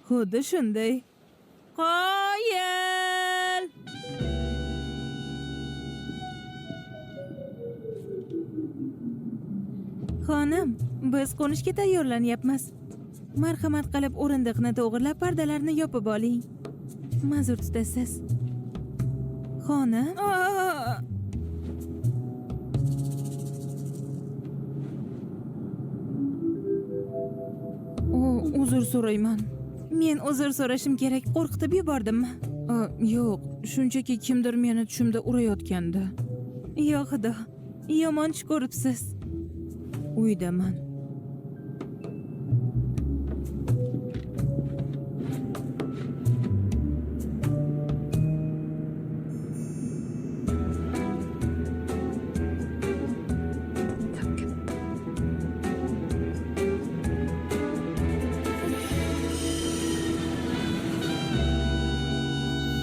Xuddi shunday. Qoyil! Xonim, biz qo'nishga tayyorlanyapmiz. Marhamat qilib o'rindiqni to'g'irlab, pardalarni yopib oling. Ma'zur tutasiz. Xonim? O, uzr so'rayman. Men uzr so'rashim kerak, qo'rqitib yubordimmi? Yo'q, shunchaki kimdir meni tushimda urayotgandi. Yo xudo, yomon tush ko'ribsiz. Uydaman.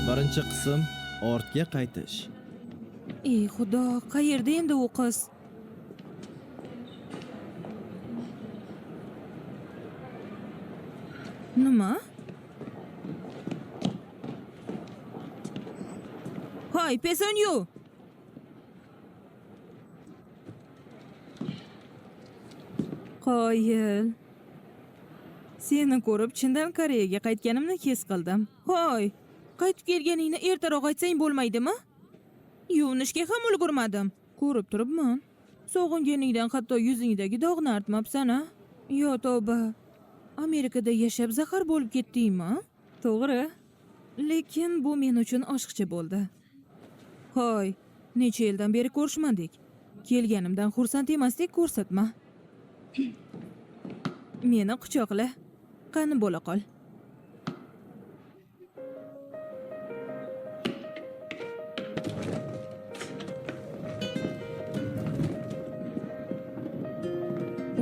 Birinchi qism ortga qaytish. Ey xudo, qayerda endi u qiz? Nima? Hoy, Pesonyu! Qoyil. Seni ko'rib chindan Koreyaga qaytganimni his qildim. Hoy, qaytib kelganingni ertaroq aytsang bo'lmaydimi? Yuvinishga ham ulgurmadim. Ko'rib turibman. Sog'inganingdan hatto yuzingdagi dog'ni artmabsan a? Yo tavba. Amerikada yashab zahar bo'lib ketdingmi? To'g'ri. Lekin bu men uchun oshiqcha bo'ldi. Hoy, necha yildan beri ko'rishmadik. Kelganimdan xursand emasdek ko'rsatma. Meni quchoqla. Qani bo'la qol.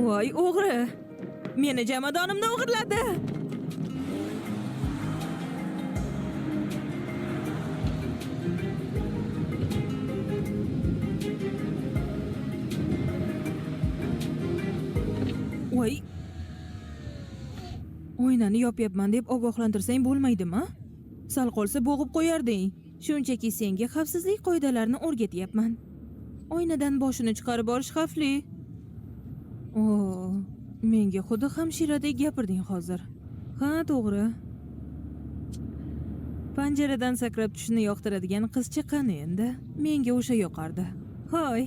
Voy, o'g'ri! Meni jomadonimni o'g'irladi. Voy! Oynani yopyapman deb ogohlantirsang bo'lmaydimi? Sal qolsa bo'g'ib qo'yarding. Shunchaki senga xavfsizlik qoidalarini o'rgatyapman. Oynadan boshini chiqarib olish xavfli. O, menga xuddi hamshiradek gapirding hozir. Ha, to'g'ri. Panjaradan sakrab tushishni yoqtiradigan qizcha qani endi? Menga o'sha yoqardi. Hoy,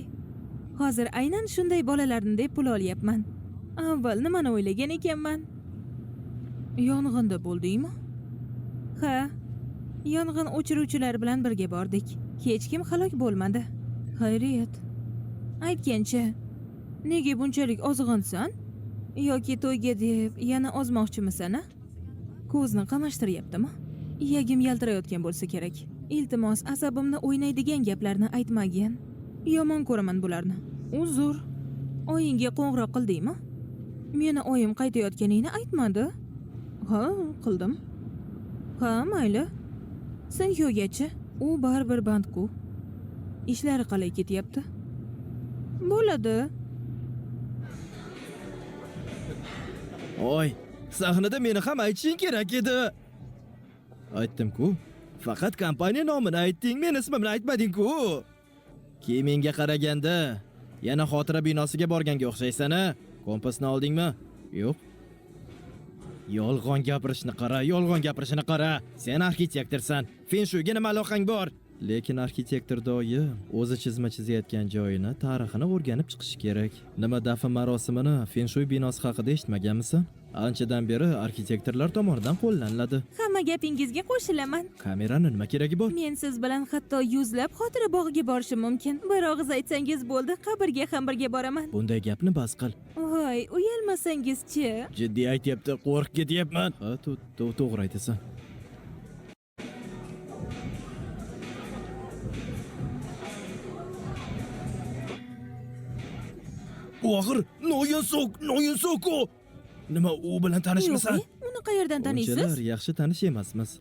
hozir aynan shunday bolalarni deb pul olyapman. Avval nimani o'ylagan ekanman? Yong'inda bo'ldingmi? Ha. Yong'in o'chiruvchilar bilan birga bordik. Hech kim halok bo'lmadi. Xayriyat. Aytgancha, nega bunchalik ozg'insan? Yoki to'yga deb yana ozmoqchimisan, a? Ko'zni qamashtiryaptimi? Iyagim yaltirayotgan bo'lsa kerak. Iltimos, asabimni o'ynaydigan gaplarni aytmagin. Yomon ko'raman bularni. Uzr. Oyingga qo'ng'iroq qildingmi? Meni oyim qaytayotganingni aytmadi. Ha, qildim. Ha, mayli. Sinxyogachi, u baribir band-ku. Ishlari qalay ketyapti? Bo'ladi. Oy, sahnada meni ham aytishing kerak edi. Aytdim-ku. Faqat kompaniya nomini aytding, men ismimni aytmading-ku. Kiyimingga qaraganda yana xotira binosiga borganga o'xshaysan a? Kompasni oldingmi? Yo'q. Yolg'on gapirishni qara, yolg'on gapirishini qara. Sen arxitektorsan. Fenshuйga nima aloqang bor? Lekin arxitektor doim o'zi chizma chizayotgan joyini, tarixini o'rganib chiqishi kerak. Nima, dafn marosimini fenshuy binosi haqida eshitmaganmisan? Anchadan beri arxitektorlar tomonidan qo'llaniladi. Hamma gapingizga qo'shilaman. Kamerani nima keragi bor? Men siz bilan hatto yuzlab xotira bog'iga borishim mumkin. Bir og'iz aytsangiz bo'ldi, qabrga ham birga boraman. Bunday gapni bas qil. Voy, uyalmasangizchi? Jiddiy aytyapti, qo'rqib ketyapman. Ha, to'g'ri aytasan. U axir Noyunsuk, Noyunsuku. Nima, u bilan tanishmisan? Yo'q, uni qayerdan taniysiz? Unchalar yaxshi tanish emasmiz.